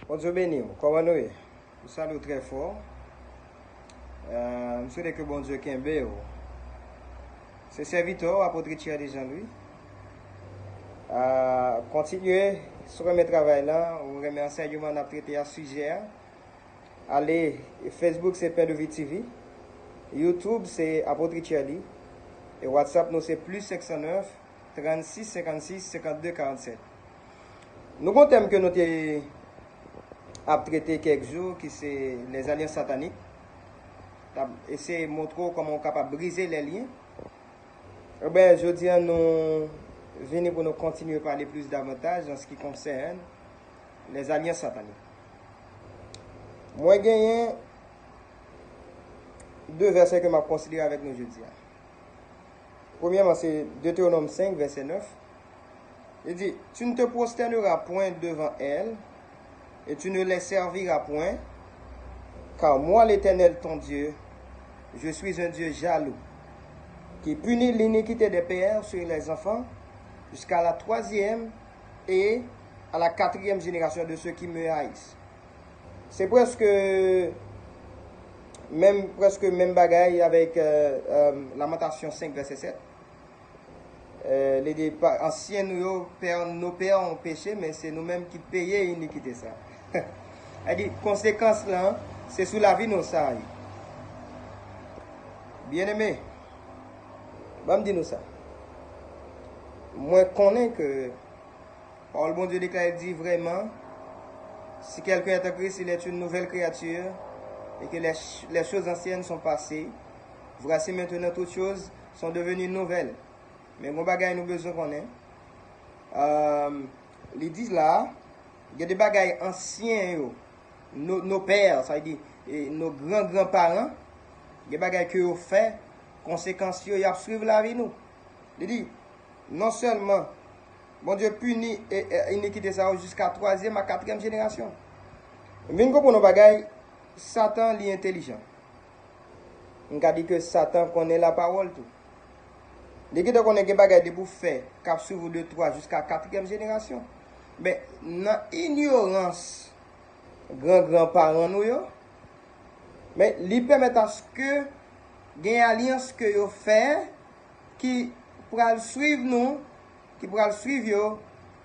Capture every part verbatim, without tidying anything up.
Bondye beni w. Kòman nou ye? M salye w trè fò. Euh, m swete ke Bondye kenbe w. Se sèvitè w, Apot Richard Jean Louis. Euh, kontinye, si w renmen travay lan, ou renmen ansèyman n ap trete a, sijè a, ale, Facebook se Pen de Vi T V, YouTube se Apot Richard Lee, e WhatsApp nou se plis senk san nèf, trannsis, senkannsis, senkannde, karannsèt. Nou gon tèm ke nou te ap trete kèk jou, ki se les alliances sataniques. T ap eseye montre w kòman w kapab brize les liens. Ebyen, jodi a, nou vini pou nou kontinye pale plis davantaj an se ki konsène les alliances sataniques. Mwen genyen de vèsè ke m ap konsidere avèk nou jodi a. Premyèman, se Deutéronome cinq, verset neuf. Li di, tu ne te prosterneras point devant elles, et tu ne les serviras point, car moi, l'Éternel ton Dieu, je suis un Dieu jaloux, qui punit l'iniquité des pères sur les enfants jusqu'à la troisième et à la quatrième génération de ceux qui me haïssent. Se prèske menm, prèske menm bagay avèk, euh, euh, Lamantasyon senk, vèsè sèt. Euh, li di, pa, ansyen nou yo, pè, nos pères ont péché, men se nou menm ki peye inikite sa. Sa di, konsekans lan, se sou lavi nou sa ye. Byeneme, ban m di nou sa. Mwen konnen ke Pawòl Bondye deklare di vrèman, si quelqu'un est en Christ, il est une nouvelle créature, et que les, les choses anciennes sont passées, voici maintenant toutes choses sont devenues nouvelles. Men gon bagay nou bezwen konnen. Euh, li di la, gen de bagay ansyen yo, nos, nos pères, sa vle di, e, nos grands grands-parents, gen bagay ke yo fè, konsekans yo, y ap swiv lavi nou. Li di, non sèlman Bondye pini e, e, inikite sa yo jiska twazyèm a katriyèm jenerasyon. M vin konprann yon bagay, Satan li entelijan. M ka di ke Satan konnen lapawòl tou. Li gentan konnen gen bagay depi w fè k ap swiv ou de twa jiska katriyèm jenerasyon. Men, nan inyorans gran gran paran nou yo, men li pèmèt aske gen alyans ke yo fè ki pral swiv nou, ki pral swiv yo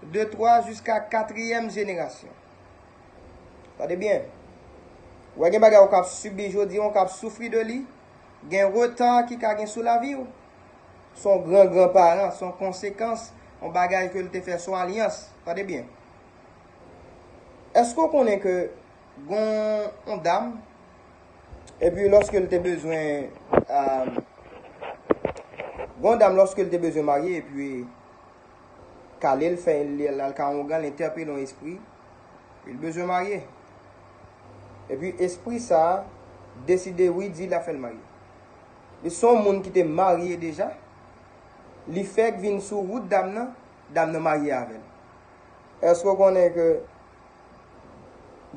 de twa jiska katriyèm jenerasyon. Tande byen. Ou wè gen bagay ou k ap sibi jodi a, ou k ap soufri de li, gen reta ki ka gen sou lavi w. Se yon gran gran paran, se yon konsekans, yon bagay ke l te fè, se yon alyans. Tande byen. Èske w konnen ke gon yon dam, epi lòske l te bezwen, euh, gon dam lòske l te bezwen marye, epi kale l, fè l, l al ka yon gran, l entèpele yon espri, li bezwen marye. Epi espri sa a deside, wi, di l ap fè l marye. Li se yon moun ki te marye deja, li fèk vin sou wout dam nan, dam nan marye avè l. Èske w konnen ke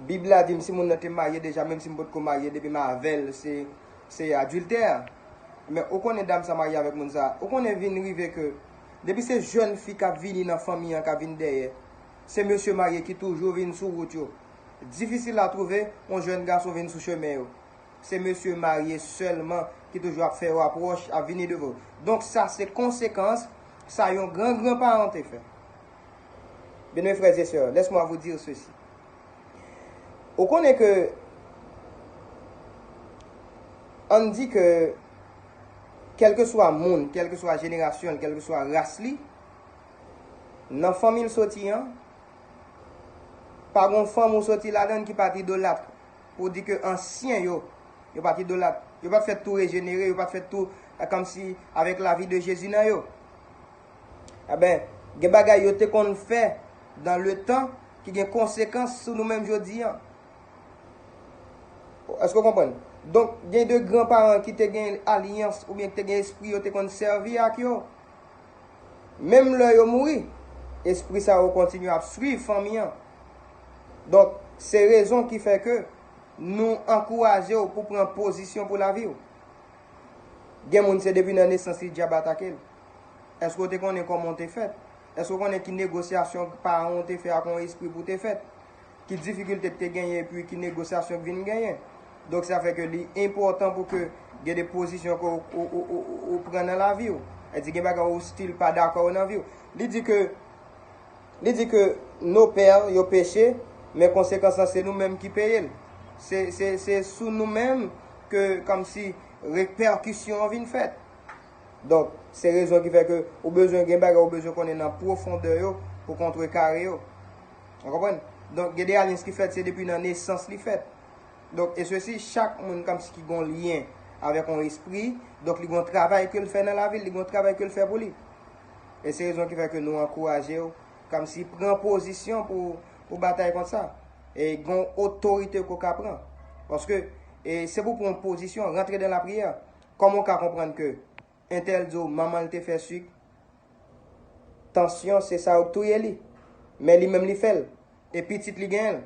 Bib la di m si moun nan te marye deja, menm si m potko marye, depi m avè l, se, se adiltè. Men ou konnen dam sa marye avèk moun sa, ou konnen vin rive ke depi se jèn fi k ap vini nan fanmi an, k ap vin dèyè, se mesye marye ki toujou vin sou wout yo. Difisil a twouve yon jèn gason vin sou chemen yo. Se mesye marye sèlman ki toujou ap fè yo apwòch, ap vini devan w. Donk sa se konsekans sa yon gran gran paran te fè. Bien-aimés frères et sœurs, laisse-moi vous dire ceci. Ou konnen ke, ann di ke, kèlkeswa moun, kèlkeswa jenerasyon l, kèlkeswa ras li, nan fanmi l soti an, pa gon fanm ou soti ladan l ki pa t idolat. Pou di ke ansyen yo, yo pa t idolat. Yo pa t fèt tou rejenere, yo pa t fèt tou, eh, kòmsi avèk lavi de Jezi nan yo. Eben, gen bagay yo te konn fè dans le temps ki gen konsekans sou nou menm jodi an. Èske w konprann? Donk, gen de gran paran ki te gen alyans oubyen ki te gen espri yo te konn sèvi ak yo. Menm lè yo mouri, espri sa yo kontinye ap swiv fanmi an. Donk, se rezon ki fè ke nou ankouraje w pou pran pozisyon pou lavi w. Gen moun se depi nan nesans li dyab atake l. Èske w te konnen kòman w te fèt? Èske w konnen ki negosyasyon paran w te fè ak yon espri pou w te fèt? ki difikilte ki te genyen epi ki negosyasyon ki vin genyen. Donk, sa fè ke li enpòtan pou ke gen de pozisyon ke ou, ou, ou, ou, ou pran nan lavi w. Sa di gen bagay ou still pa dakò nan vi w. Li di ke, li di ke nos pères yo peche, men konsekans lan se nou menm ki peye l. Se, se, se sou nou menm ke, kòmsi, repèkisyon an vin fèt. Donk, se rezon ki fè ke ou bezwen gen bagay, ou bezwen konnen nan pwofondè yo pou kontrekare yo. Ou konprann? Donk, gen de alyans ki fèt, se depi nan nesans li fèt. Donk, e sesi, chak moun kòmsi ki gon lyen avèk yon espri, donk li gon travay ke l fè nan lavi l, li gon travay ke l fè pou li. E se rezon ki fè ke nou ankouraje w, kòmsi pran pozisyon pou, pou batay kont sa. E gon otorite ke w ka pran. Paske, e se pou pran pozisyon, rantre dan lapriyè. Kòman w ka konprann ke entèl di w manman l te fè sik, tansyon, se sa yo k touye li. Men li menm li fè l. E pitit li genyen l.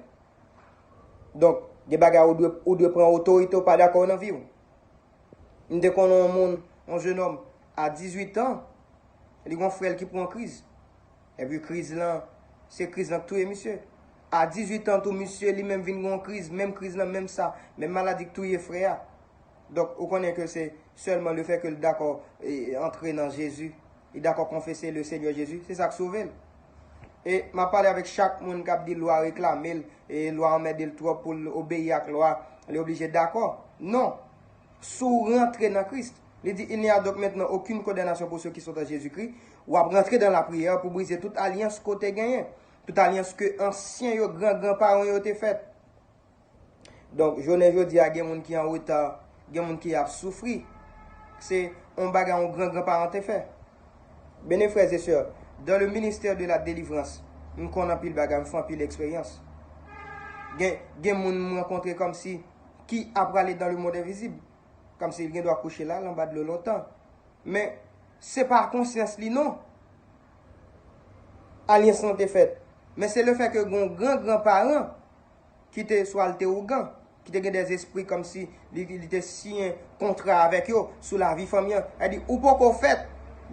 Donk, gen bagay ou dwe, ou dwe pran otorite ou pa dakò nan vi w. M te konnen yon moun, yon jenòm, a dizuit an, li gon frè l ki pran kriz. Epi kriz lan, se kriz lan k touye misye. A dizuit an tou, misye li menm vin gon kriz, menm kriz lan, menm sa, menm maladi k touye frè a. Donk, ou konnen ke se sèlman le fè ke l dakò e, antre nan Jezi, li dakò konfese le Senyè Jezi, se sa k sove l. E m ap pale avèk chak moun k ap di lwa reklame l, e lwa anmède l twòp pou l obeyi ak lwa, li oblije dakò. Non. Si w rantre nan Kris, li di, il n'y a donc maintenant aucune condamnation pour ceux qui sont en Jésus-Christ. W ap rantre dan lapriyè pou brize tout alyans ke w te genyen, tout alyans ke ansyen yo, gran gran paran yo te fèt. Donk, jounen jodi a, gen moun ki an reta, gen moun ki ap soufri. Se yon bagay yon gran gran paran te fè. Byen, frè e sè, dans le ministère de la délivrance, m konn anpil bagay, m fè anpil eksperyans. Gen, gen moun m rankontre kòmsi ki ap prale dans le monde invisible. Kòmsi li gen dwa kouche la, l anba dlo lontan. Men, se pa konsyans li non. Alyans lan te fèt. Men se le fè ke gon gran gran paran ki te swa l te ougan, ki te gen dèzespri kòmsi li, li te siyen kontra avèk yo sou lavi fanmi an. Sa di, ou poko fèt,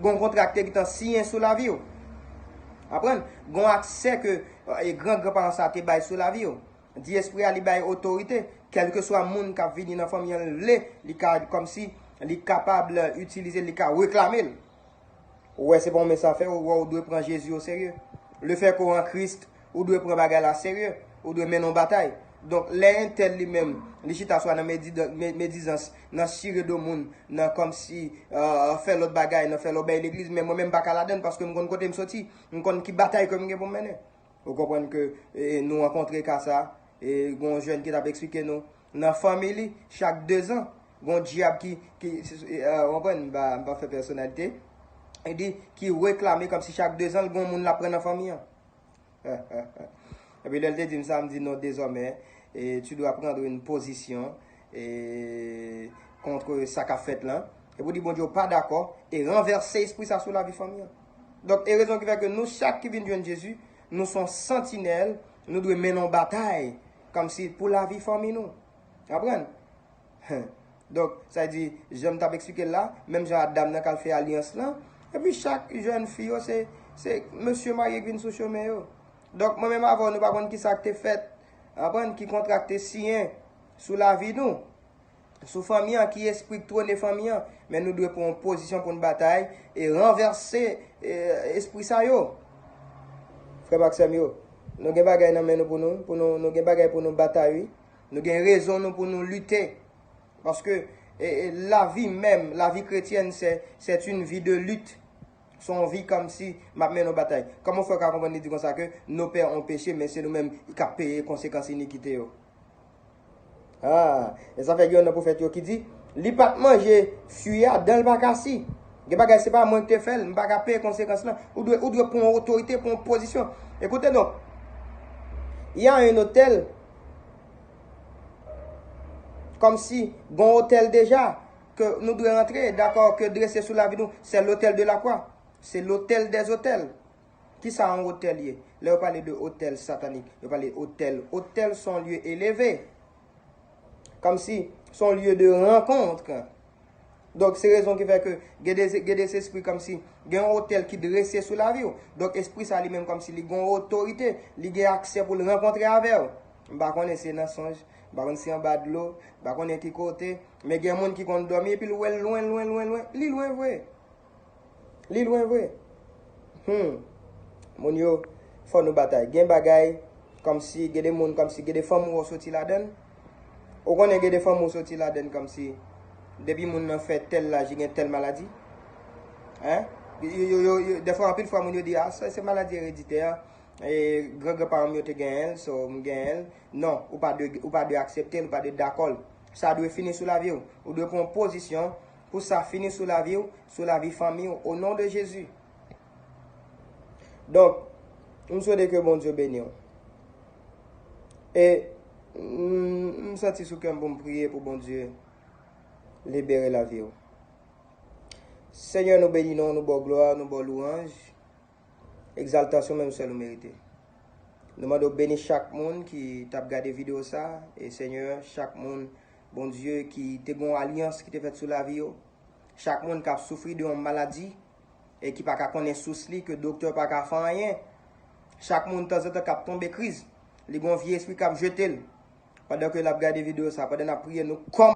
gon kontra ki te gentan siyen sou lavi w. Aprann? Gon aksè ke e, gran gran paran sa te bay sou lavi w. Di espri a li bay otorite, kèlkeswa moun k ap vini nan fanmi an l vle, li ka kòmsi, li kapab itilize l, li ka reklame l. Ou wè, se pa yon mesaj sa fè, ou wè, ou dwe pran Jezi o serye. Le fè ke w an Kris, ou dwe pran bagay la serye, ou dwe mennen yon batay. Donk, lè entèl li menm, li chita swa nan medizans, nan chire do moun, nan kòmsi, e, fè lòt bagay, nan fè lòt bagay legliz, men mwen menm m pa ka ladann paske m konn kote m soti, m konn ki batay ke m gen pou m mennen. Ou konprann ke e, nou rankontre ka sa, e, gon jèn ki t ap eksplike nou, nan fanmi li, chak dezan, gon dyab ki, ki e, ou konprann, m pa, m pa fè pèsonalite, e di, ki reklame kòmsi chak dezan l gon moun l ap pran nan fanmi an. Epi lè l te di m sa, m di, non, désormais, e, tu dois prendre une position, e, contre sa k ap fèt lan. E pou di Bondye ou pa dakò, e ranvèse espri sa sou lavi fanmi an. Donk, e rezon ki fè ke nou chak ki vin jwenn Jezi, nou se yon santinèl, nou dwe mennen yon batay, kòmsi pou lavi fanmi nou. Aprann? Donk, sa di, jan m t ap eksplike l la, menm jan a dam nan k al fè alyans lan, epi chak jèn fi yo, se, se mesye marye k vin sou chemen yo. Donk, mwen menm avè w, nou pa konn ki sa k te fèt, aprann, ki kontra k te siyen sou lavi nou. Sou fanmi an, ki espri k twone fanmi an, men nou dwe pran yon pozisyon pou n batay e ranvèse e, espri sa yo. Frè m ak sè m yo, nou gen bagay nan men nou pou nou, pou nou, nou gen bagay pou nou batay, wi. Nou gen rezon nou pou nou lite. Paske e, e, lavi menm, lavi kretyèn, se, c'est une vie de lutte. Se yon vi kòmsi m ap mennen yon batay. Kòman fè w ka konprann li di konsa ke nos pères ont péché, men se nou menm k ap peye konsekans inikite yo? Ah, e sa fè gen youn nan pwofèt yo ki di, li pa t manje fwi a, dan l pa ka si. Gen bagay, se pa mwen ki te fè l, m pa ka peye konsekans lan. Ou dwe, ou dwe pran yon otorite, pran yon pozisyon. Écoutez donc, il y a un autel, kòmsi gon otèl deja, ke nou dwe rantre, dakò, ke drese sou lavi nou, c'est l'autel de la croix. C'est l'autel des autels. Kisa yon otèl ye? Lè yo pale de otèl satanik, yo pale otèl. Otèl se yon lye eleve. Kòmsi se yon lye de rankont. Donk, se rezon ki fè ke gen de, gen de espri kòmsi gen yon otèl ki drese sou lavi w. Donk, espri sa li menm kòmsi li gen yon otorite, li gen aksè pou l rankontre avè w. M pa konnen si se nan sonj, m pa konn si anba dlo, m pa konnen ki kote, men gen moun ki konn dòmi epi l wè l lwen, lwen, lwen, lwen. Li lwen vre. Li lwen vre. Hmm. Moun yo, fò nou batay. Gen bagay, kòmsi, gen de moun, kòmsi, gen de fanmi w soti ladan l. Ou konnen gen de fanmi w soti ladan l, kòmsi, depi moun nan fè tèl laj, li gen tèl maladi. Hein? Yo, yo, yo, yo, dèfwa, anpil fwa, moun yo di, ah, sa se maladi ereditè. E, gran granparan m yo te genyen l, so, m genyen l. Non, ou pa dwe, ou pa dwe aksepte l, ou pa dwe dakò l. Sa dwe fini sou lavi w. Ou dwe pran pozisyon pou sa fini sou lavi w, sou lavi fanmi w, o non de Jezi. Donk, m swete ke Bondye beni w. E m, m santi sou kè m pou m priye pou Bondye libere lavi w. Senyè, nou beni non w, nou ba w glwa, nou ba w lwanj. Egzaltasyon menm sèl ou merite. Nou mande w beni chak moun ki t ap gade videyo sa, e Senyè, chak moun, Bondye, ki te gen yon alyans ki te fèt sou lavi yo, chak moun k ap soufri de yon maladi e ki pa ka konnen sous li, ke doktè pa ka fè anyen, chak moun tanzantan k ap tonbe kriz, li gen yon vye espri k ap jete l. Pandan ke l ap gade videyo sa, pandan n ap priye, nou kòm